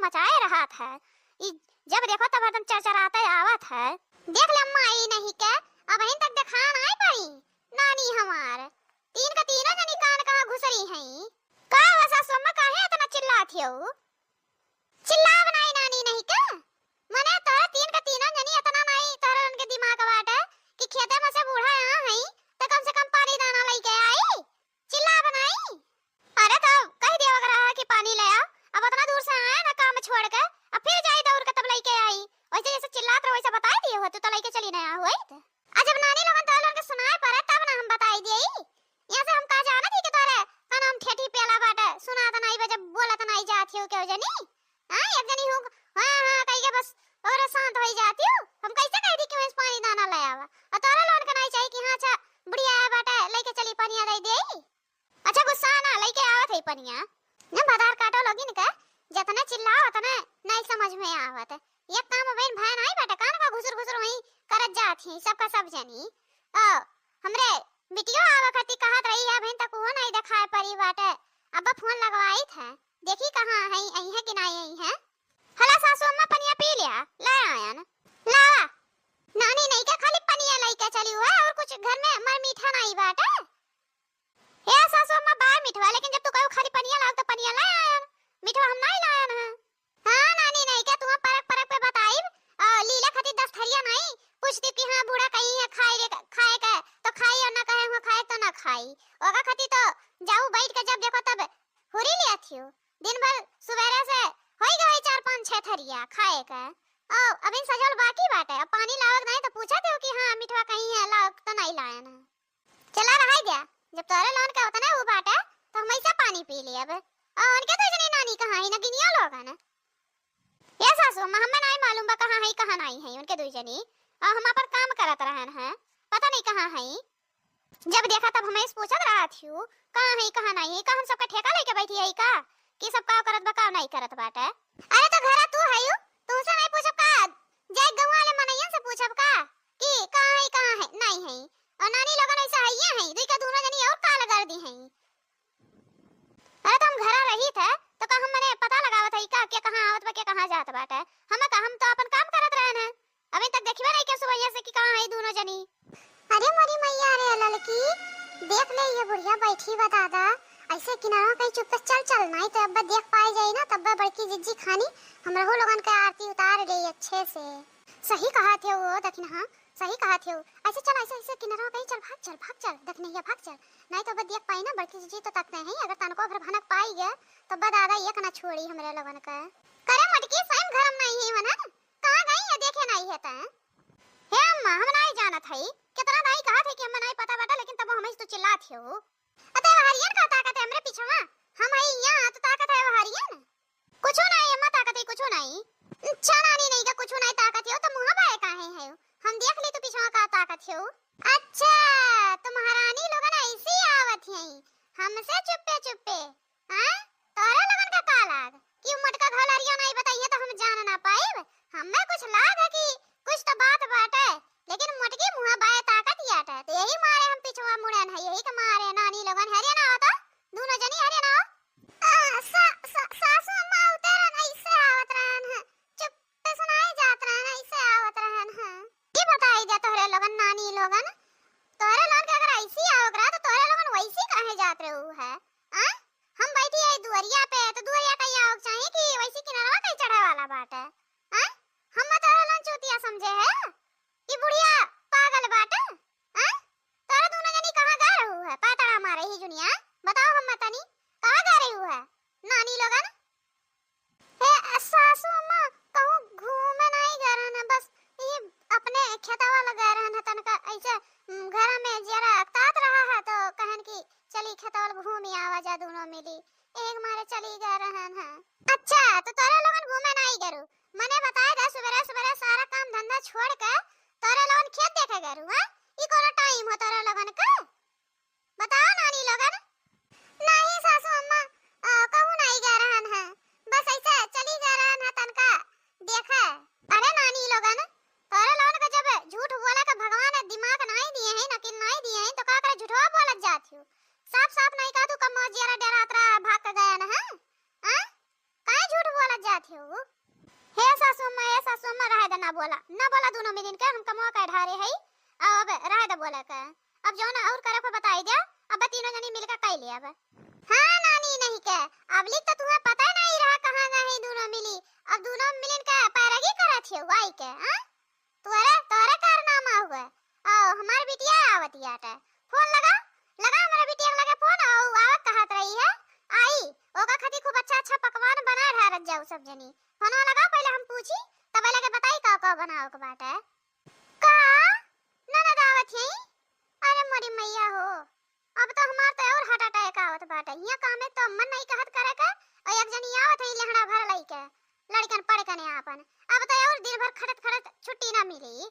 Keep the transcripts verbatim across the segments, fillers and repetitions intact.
मचाए रहत है। ई जब देखो तब हरदम चरचराते आवत है। देख ले अम्मा, ई नहीं के अबहिन तक देखा नाई पाई नानी हमार। तीन का तीनों जनी कान कहाँ घुसरी हैं। का हुआ सासू अम्मा, काहे इतना चिल्लात हो? चिल्लाव नाई नानी नहीं के। मने तोहरे तीन का तीनों जनी इतना नाई तोहरे उनके दिमाग बाटे कि खेते में से बूढ़ा यहाँ है तो कम से कम पानी दाना लेके आई। चिल्लाव नाई। अरे तो कह दिया अगर रहा कि पानी ले आओ, अब उतना दूर से आए ना काम छोड़ के, अब फिर जाई दौड़ के तब लेके आई। वैसे जैसे चिल्लात रहो वैसे बताई दिए हो, तू तो लेके चली ना हुई। आ जब नानी लोगन तोहरे लोगन के सुनाए पड़े तब ना हम बताई दिए। यहाँ से हम का जाना थी कि तोहरे का नाम ठेठी पेला बाटे, सुनात नाई बा जब बोलत नाई जात हो केहू जनी। हाँ, एक जनी हो, हाँ, हाँ, कही के बस और शांत होई जाती हो। हम कैसे कह दी कि वहीं से पानी दाना ले आवा? और तोहरे लोगन के नाई चाहिए कि हाँ, अच्छा, बुढ़िया है बाटे, लेके चली पनिया दे दे। अच्छा, गुस्सा ना, लेके आवत है पनिया। न भतार काटो लोगिन के, जतने चिल्लाओ, उतने नाई समझ में आवत। एक काम बहन भाई नाई बाटे, कान का घुसुर घुसुर वहीं करत जात ही, सबका सब जनी। ओ, हमरे बिटियो आवे खातिर कहत रही है, बहन तक वो नाई देखाए परी बाटे। अब फोन लगवाई थे, देखी कहाँ है, आई है कि नाई आई है। हला सासू अम्मा, पनिया पी लिया, ले आयन। लावा। नानी नहीं के खाली पनिया लेके चली हुआ है और कुछ घर में मर मीठा नाई बाटे। हे सासू अम्मा, बा मिठवा, लेकिन जब तू कहू खाली पनिया लाओ तो पनिया ले आयन, मिठवा हम नहीं लायन है। हाँ नानी, नहीं क्या तुम्हें परक परक पे बताइब, आ, लीला खातिर दस थरिया नहीं पूछती कि हाँ बूढ़ा कहीं है खाए रे, खाए का तो खाई और ना कहे हुआ खाए तो ना खाई। ओका खातिर तो जाऊ बैठ के जब देखो तब हुरी लिया थियो। दिन भर सुबेरे से होई गई चार पाँच छह थरिया खाए का। ओ, अभी सजल बाकी बाटे, अब पानी लावत नहीं तो पूछा थियो कि हाँ मिठवा कहीं है लाओ तो नहीं लायन है। चला रहाई द्या, जब तोहरे लोगन के उतने ऊ बाटे, तो हम ऐसे पानी पी लेब। और उनके तो इतनी नानी कहाँ है, नगिनिया लोगन। ये सासू अम्मा, हमें नहीं मालूम बा कहाँ है, कहाँ नहीं है उनके दुई जनी। और हम अपन काम करत रहन हैं, पता नहीं कहाँ है। जब देखा तब हमें पूछत रहत हियो, कहाँ है, कहाँ नहीं है, का हम सबका ठेका लेके बैठी है का? कि सब का करत बा, का नहीं करत बाटे? अरे तो घरा तू है यू, तुमसे नहीं पूछब का? जाए गाँव वाले मनैयन से पूछब का? कि कहाँ है, कहाँ है, नहीं है। और नानी लोगन ऐसा है, ये है, दुई का दोनों जनी और काल कर दी हैं। अरे तो हम घरा रही थे, तो का हम मने पता लगावत है का, के कहाँ आवत बा, के कहाँ जात बाटे? हम का, हम तो अपन काम करत रहन हैं, अभी तक देखबे नहीं के सुबह से कि कहाँ है दोनों जनी। अरे मोरी मैया रे ललकी, देख ले ये बुढ़िया बैठी बा दादा, ऐसे किनारा कहीं चुप चल चल, नहीं तो अब देख पाए जाई ना, तब बड़की जिज्जी खानी हमरहू लोगन के आरती उतार ले अच्छे से। सही कहा थे वो दखिनहा, सही कहा थे वो। ऐसे चल, ऐसे, ऐसे किनारा कहीं चल, भाग चल, भाग चल, दखिनहिया भाग चल, नहीं तो अब देख पाई ना बड़की जिज्जी तो तकते हैं, अगर तनको भर भनक पाई गए तो बा दादा एक ना छोड़ी हमरे लोगन का। करे मटकी सैम घर में नहीं है वना, कहाँ गई है देखे नहीं है तैं? हे अम्मा, हम नहीं जानत हई, कितना दाई कहत है कि हमें नहीं पता बाटे, लेकिन तब हम तो चिल्लात हो। अते वहारियन का ताकत है हमरे पीछवा, हम हई यहाँ तो ताकत है वहारियन। कुछो नहीं अम्मा, ताकत है कुछो नहीं। अच्छा नानी नहीं का कुछो नहीं ताकत हो तो मुँह बाए काहे है? हम देख ली तू पीछवा का ताकत हो। अच्छा, तो महारानी लोगन ऐसी आवत है हमसे चुप्पे चुप्पे। हाँ? तोहरे लोगन का का लाग कि उ मोटका घोलरिया नहीं बताइए तो हम जान ना पाइब। हमें कुछ लाग है कि कुछ तो बात बाटे, लेकिन मोटकी मुँह बाए ताकत याटे, तो यही मारे हम पिछवा मुड़न है, यही के मारे नानी लोगन हरे ना हो तो, दोनों जनी हरे ना हो। आ, सा-, सा-, सासू अम्मा उतरन ऐसे आवत रहन है, चुप सुनाई जात रहन, ऐसे आवत रहन है। ये बताई जा तोहरे लोगन नानी लोगन, तोहरे लोगन के अगर ऐसी आवक रहा तो तोहरे लोगन वैसी काहे जात रहू है? आ? हम बैठी है दुअरिया पे, तो दुअरिया कहीं आवक चाहिए कि वैसी किनारवा कहीं चढ़े वाला बाटे? आ? हम तोहरे लोगन चूतिया समझे है कि बुढ़िया पागल बाटे? आ? तोहरे दोनों जनी कहाँ गा रहू है? पातड़ा मारे ही दुनिया, बताओ हम तनी, कहाँ गा रहू है नानी लोगन? हे सासू अम्मा, कहूँ घूमे नहीं गए रहन, बस ये अपने खेतवा लगे रहन है, तनका ऐसे, उम, घर में जरा अकतात रहा है, तो कहन कि चली खेतवा घूम आवा जा, दोनों मिली, एक मारे चली गए रहन है। अच्छा, तो तोरे लोगन घूमे नहीं गरू, मने बताए दे, सुबेरे सुबेरे सारा काम धंधा छोड़ के तोरे लोगन खेत देखे गरू, हाँ? ई कोनो टाइम हो तोरे लोगन के? बताओ नानी लोगन। नहीं सासू अम्मा, अ, कहूँ नहीं गए रहन है, बस ऐसे चली गए रहन है तनका देखे। अरे नानी लोगन, तोरे लोगन का जब झूठ बोला का भगवान दिमाग नहीं दिए हैं, अकिल नहीं दिए हैं, तो का करे झूठवा बोलत जात हो? साफ साफ नहीं कहा तू कमो जियरा डेरात रहा, भाग के गया ना है? हाँ? काहे झूठ बोलत जात हो? बोला, ना बोला, दूनो मिलिन के हम कमवा के ढारे हई, अब रहे दे बोले के। अब जौन और करे को बताई दे, अब तीनों जनी मिलके कई ले अब। हाँ नानी, नहीं के, अब लिख तो तुम्हें पता ही नहीं रहा कहाँ गए हैं दूनो मिली। अब दूनो मिलिन के पैरगी करत है वाई के, हाँ? तोरे, तोरे कारनामा हुए। आओ, हमार बिटिया आवत आटे। फोन लगा, लगा हमारे बिटिया के लगे फोन, आओ, आवत कहत रही है, आई, ओका खातिर खूब अच्छा अच्छा पकवान बना ढारत जाऊ सब जनी। फोनवा लगा, पहले हम पूछी, तब लगे बताई का का बनावे के बाटे। का? ननद आवत है? अरे मोरी मैया हो, अब तो हमार तो और heart attack आवत बाटे। हियां काम एक तो मन नहीं कहत करे के, और एक जनी आवत है लेहड़ा भर लई के, लड़कन पड़कने आपन। अब तो और दिन भर खटत खटत छुट्टी ना मिली।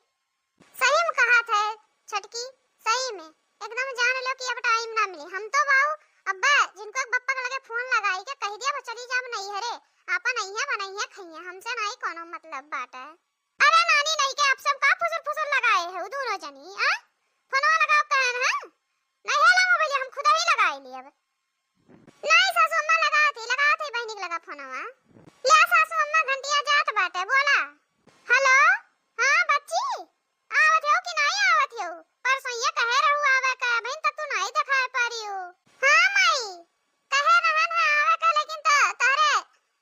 सही में कहत है छोटकी, सही में एकदम जान लो कि अब time ना मिली। हम तो बाऊ अब्बा जिनको एक बप्पा के लगे फोन लगाई के कह दिया, "बस चली जाब नहीं हरे, आपन अइहे बनइहे खइहे, हमसे नहीं कोनो मतलब बाटे।" अरे नानी, नहीं के आप सब का फुसुर फुसुर लगाए है, उ दूनो जनी, आ? फोनवा लगाओ कहन है? नहीं है लाओ भैया, हम खुद ही लगाए लिए अब। नहीं सासू अम्मा, लगावत ही, लगावत ही बहिनी के लगा फोनवा। ले सासू अम्मा, घंटिया जात बाटे, बोला। हेलो, हाँ बच्ची, आवत हो कि नहीं आवत हो? परसों ये कहे रहू आवे का, बहिन तो तू नहीं दिखाए पारी हो। हाँ माई, कहे रहन है आवे का, लेकिन तो तोहरे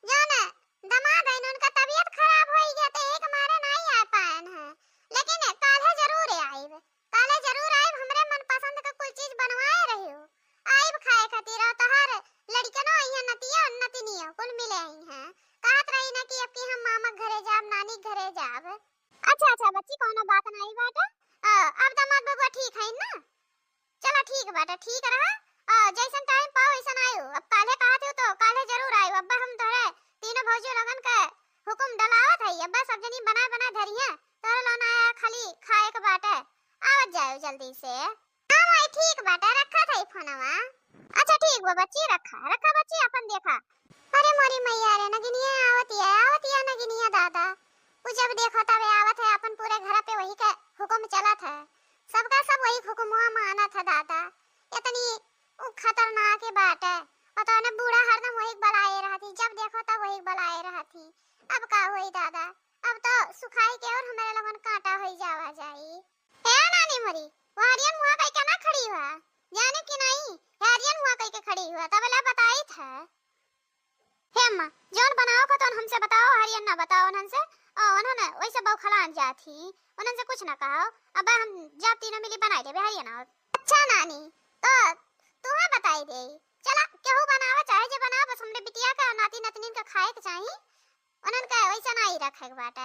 जौन दमाद है उनका तबीयत खराब होई गया, तो एक मारे नहीं आ पाएन है, लेकिन काल्हे जरूर आइब। काले जरूर आइब, हमरे मनपसंद का कुल चीज बनवाए रहियो। आइब खाए खातिर, और तोहार लड़िकनो अइहें, नतिया नतिनिया कुल मिले अइहें। कहत रही ना कि अब की हम मामा के घरे जाब, नानी के घरे जाब। अच्छा, अच्छा बच्ची, कौनो बात नाई बाटे। अ, अब दामाद बबुआ ठीक है ना? चला ठीक बाटे, ठीक रहा। अ, जैसन time पाओ वैसन आयो। अब काले कहत हो तो काले जरूर आयो। अब हम तोहरे तीनों भौजी लोगन के हुकुम डलावत है, अब्बा सब जनी बनाए बनाए धरिहे, तोहरे लोन आया खाली खाए के बाटे, आवत जाओ जल्दी से। हाँ माई, ठीक बाटे, रखा था ई फोनवा। अच्छा ठीक बा बच्ची, रखा, रखा बच्ची, अपन देखा। अरे मोरी मैया रे, नगिनिया आवतिया, आवतिया नगिनिया दादा। उ जब देखो तबे आवत है, अपन पूरे घर पे वही के हुकुम चलत है, सबका सब वही हुकुमवा मानत है दादा। इतनी उ खतरनाक बाटे, पता न बूढ़ा हरदम वही के बलाए रहती, जब देखो तब वही के बलाए रहती। अब का होई दादा, अब तो सुखाई के और हमारे लोगन कांटा होई जावा जाई। ए नानी मोरी, वो हरियन मुहा कई के ना खड़ी हुआ, जाने कि नहीं, हरियन मुहा कई के खड़ी हुआ, तब ले बताई था। हे अम्मा, जौन बनाओ का तौन हमसे बताओ, हरियन ना बताओ उन्हन से, और उन्हन वैसे बौखलान जात ही, उन्हन से कुछ ना कहो। अब हम जाब तीनों मिली बनाई लेबे हरियन। और अच्छा नानी, तो तुम्हें बताई दे, चला केहू बनावे चाहे जे बनावे, बस हमरे बिटिया का नाती नतनीन का खाए के चाही, उन्हन का वैसे ना ही रखे के बाटे।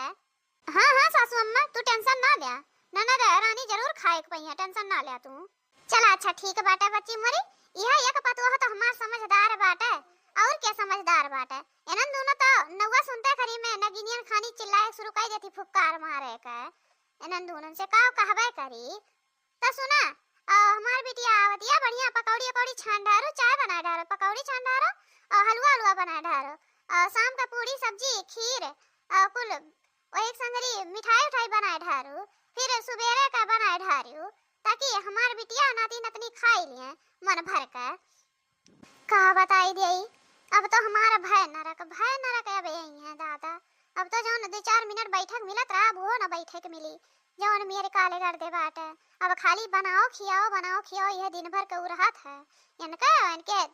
हाँ, हाँ, सासू अम्मा, तू tension ना ल्या। ननद रानी जरूर खाए के पइहें, tension ना ल्या तू। चला, अच्छा, ठीक बाटे, बच्ची मोरी। यह एक पतोह तो हमार समझदार बाटे, और क्या समझदार बाटे। इन्हन दोनों तो नौवा सुनते करी में नगिनियन खानी चिल्लाए शुरू कर देती, फुक्कार मारे के। इन्हन दोनों से का कहबे करी। त सुना, अ, हमार बिटिया आवतिया, बढ़िया पकौड़ी, पकौड़ी छान ढारो, चाय बना ढारो, पकौड़ी छान ढारो, अ, हलवा, हलवा बना ढारो, अ, शाम का पूड़ी, सब्जी, खीर, अ, कुल वही संगरी मिठाई, उठाई बनाए ढारू, फिर सुबेरे का बनाए ढारू, ताकि हमार बिटिया नाती नतनी खाई लिए मन भर के। का बताई देई, अब तो हमार भय नरक, भय नरक अब यही है दादा। अब तो जौन दो चार मिनट बैठक मिलत रहा, अब वो न बैठक मिली, जौन मेरे काले कर दे बाटे। अब खाली बनाओ खियाओ, बनाओ खियाओ, यह दिन भर के उ रहत है। इनका, इनके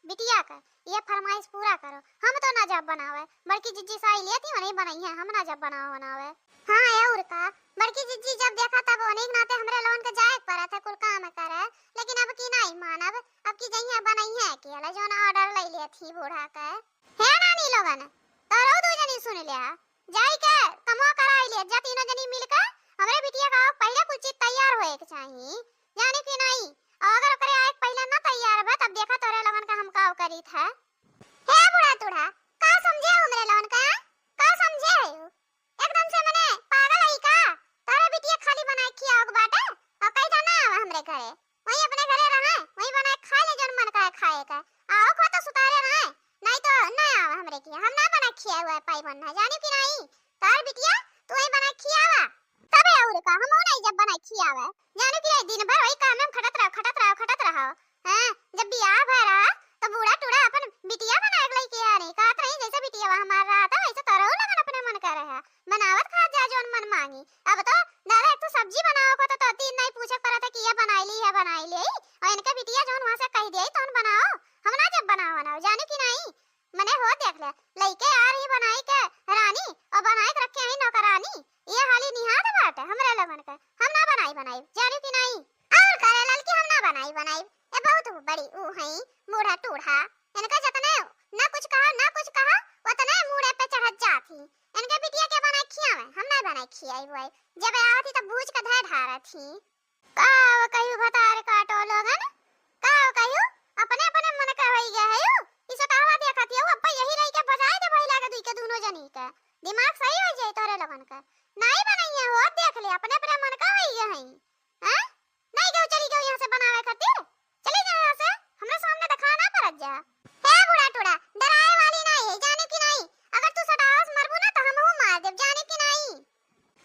बिटिया का ये फरमाइश पूरा करो। हम तो ना जब बनावे, बड़की जिज्जी साई लेती वही बनई है, हम ना जब बनाओ बनावे। हाँ, और का, बड़की जिज्जी जब देखा तब उन्हीं के नाते हमरे लोगन के जाए के पड़त है कुल काम करे, लेकिन अब की नहीं मानब, अब की जइहे बनई है अकेले, जौन order ले लेती बूढ़ा के। हे नानी लोगन, तोरो दू जनी सुन लिया, जाई के कमवा कराई ले, जा तीनों जनी मिल के हमरे बिटिया का पहले कुल चीज तैयार होए के चाही, जाने कि नहीं? और अगर ओकरे आए के पहले ना तैयार बा, तब देखा तोरे लोगन का हम का करी था। हे बूढ़ा तूढ़ा, का समझे हो हमरे लोगन का? का समझे हो? एकदम से मने पागल है का? तोरे बिटिया खाली बनाए खियाओ के बाटे और कही था ना आवे हमरे घरे, वही अपने घरे रहे, वही बनाए खा ले जौन मन का है खाए का। आओ को तो सुतारे रहे, नहीं तो ना आवे हमरे किया, हम ना बनाए खिया हुआ है पाई बनना, जानी कि नहीं? तोर बिटिया तू ही बनाए मांगी। अब तो दादा, एक तो सब्जी बनाओ को तो, तो तीन नहीं पूछे पड़त है कि ये बनाई ली, ये बनाई ली। और इनके बिटिया जौन वहाँ से कह दिया, तौन बनाओ। हम ना जब बनाओ, बनाओ, जाने कि नहीं? मने हो देख ले, लइके आ रही बनाई के रानी और बनाई के रखे आई नौकरानी। ये हाली निहात बाटे हमरे लोगन के। हम ना बनाई, बनाई, जाने कि नहीं? और करे ललकी, हम ना बनाई, बनाई। ये बहुत बड़ी ऊ हई, बूढ़ा टूढ़ा। इनका जतने ना कुछ कहा, ना कुछ कहा, उतने मूड़े पे चढ़त जात ही। इनके बिटिया के बनाई खियावे, हम ना बनाई खियाई बुआई। जब आवत ही तब भूज के धै ढारत ही। का वो कहियो भतार काटो लोगन, का वो कहियो अपने अपने मन का होई गया है यू। इसे कहवा देखत है, वो अब्बा यही रही के बजाए दे भइला के दुई के दोनों जनी के। दिमाग सही हो जाए तोरे लोगन का। नाई बनाइए हो, देख ले, अपने अपने मन का होई गया है। हैं? नहीं गयो, चली गयो यहाँ से बनावे खातिर। चली जा यहाँ से, हमरा सामने दिखा ना पड़त जा। हे बूढ़ा टूढ़ा, डराए वाली नहीं है, जाने कि नहीं? अगर तू सटावस मरबू ना तो हमहू मार देब, जाने कि नहीं?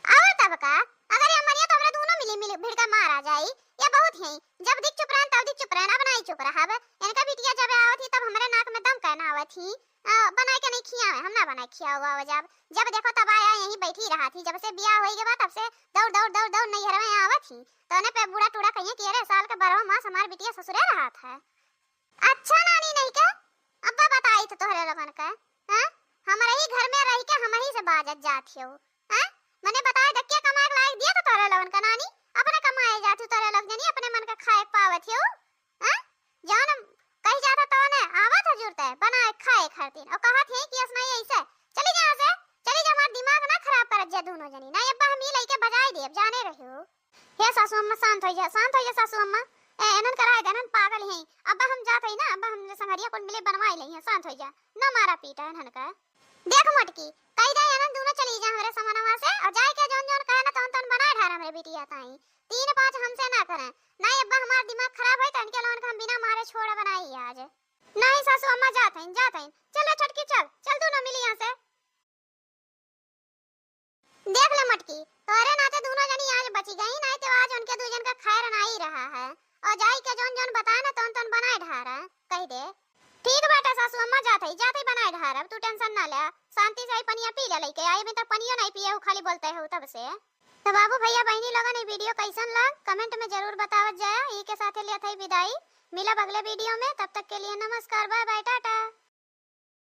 और तब का, अगर ये मरिया तो हमरा दोनों मिली मिली भिड़का मारा जाई। ये बहुत ही, जब दिख चुप रहन तब दिख चुप रहन, अब नहीं चुप रहब। इनका बिटिया जब आवत ही तब हमरे नाक में दम कहना आवत ही। आ, बनाए के नहीं खियावे, हम ना बनाए खियाओ आवे जब, जब देखो तब आया यहीं बैठी रहा थी। जब से बियाह होई गवा तब से दौड़ दौड़ दौड़ दौड़ नैहर में आवत ही। तोने पे बूढ़ा टूढ़ा कहिए कि अरे साल के बारह मास हमार बिटिया ससुरे रहत है। अच्छा नानी नहीं के, अब्बा बताई तो तोहरे लोगन के, हैं? हमरे ही घर में रह के हम ही से बाजत जात हो, हैं? मने बताए दे के कमाए के लायक दिया तो तोहरे लोगन का नानी, अपने कमाए जात हो तोहरे लोग जनी, अपने मन का खाए पावत हो, हैं? जौन कही जात है तौने आवत है जुरते बनाए खाए खातिर, और कहत है कि अस नहीं ऐसे, चली जा यहाँ से, चली जा, हमार दिमाग ना खराब करत जा दोनों जनी, नहीं अब्बा हम ही लइके बजाई देब, जाने रहो। हे सासू अम्मा, शांत हो जा, शांत हो जा सासू अम्मा। ए, एनन कराए दे, एनन पागल हैं। अब हम जात हई ना, अब हम संगरिया कुल मिले बनवाई लई हैं, शांत हो जा। ना मारा पीटा एनन का। देख मोटकी, कही दे एनन दोनों चली जा हमरे समनवा से, और जाए के जौन जौन कहे ना तौन तौन बनाए ढार हमरे बिटिया ताई। तीन पाँच हमसे ना करें। नहीं अब्बा हमार दिमाग खराब है तो इनके लोगन का हम बिना मारे छोड़ा बनाई आज। नहीं सासू अम्मा, जात हई, जात हई। चल रे छोटकी, चल, चल दोनों मिली यहाँ से। देख ले मटकी, तोहरे नाते दोनों जनी आज बची गई, नहीं तो आज उनके दू जन का खैर ना ही रहा है। और जाई के जौन जौन बताए ना तौन तौन बनाए ढारा, कही दे। ठीक बाटे सासू अम्मा, जात हई, जात हई बनाए ढारा, अब तू tension ना ले, शांति से आई पनिया पी ले लइके, आई अभी तक पनियो नहीं पिए हो, खाली बोलते हो तब से। तो बाबू भैया बहनी लोगन, ई video कैसन लग comment में जरूर बतावत जाया। ई के साथे लेत हई विदाई, मिलब अगले video में, तब तक के लिए नमस्कार, bye bye, टाटा।